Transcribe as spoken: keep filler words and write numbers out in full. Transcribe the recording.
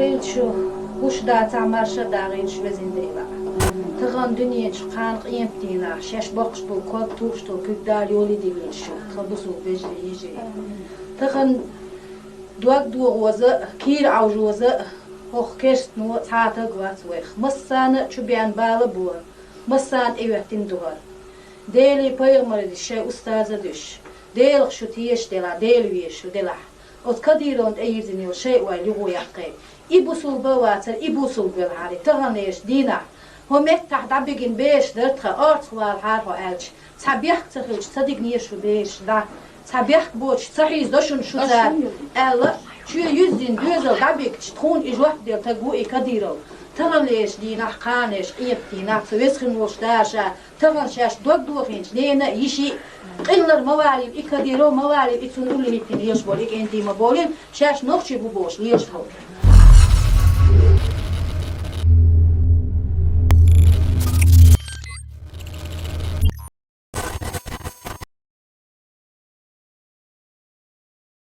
Шу гуш дацахь, марша дагӀийла шу, везан Дела. Тахана дуьнен чу кхана къематдийнахь шаьш боккхуш болу ког, тухуш долу куьг Дала йолий диллийла шу, тхан бусулба вежарий, йижарий. Тахана дог дохоза а, кийра Ӏовжоза а хӀокху керстанера цхьа а таг вац вайх. Массарна а чу бен бала а бо, массарна а тӀехӀоьттина ду хӀара. Делий, пайхамарий шайн устаза а дуьсуш, Делах шу тешаш делахь, Дела везаш шу делахь, оцу Кадыровна тӀе йирзина йолу шайн ойла юхаяккхий. И бусулба а вацара, и бусулба велахьара, таханлерчу дийнахь хӀокху меттехь дӀабигина бераш дара тхан, орцах валахьара хьо аьлча, цхьа бехк ца хилча, ца дигнера шу бераш дӀа. Цхьа бехк боцуш ца хьийзадо шуна шу цара, аьлла, чоь юьззина доьзал дӀабигча, тхуна и жоп делла таг ву и Кадыров. Таханлерчу дийнахь, кханалерчу къематдийнахь цу веза хин волчу Дала ша тахана шаьш дог дохийначу ненан а, йишин а къиналлара ма валийла и Кадыров, ма валийла и цунна уллехӀиттина лелаш болу и кӀентий, ма бовлийла шаьш нохчий бу бохуш лелаш болу.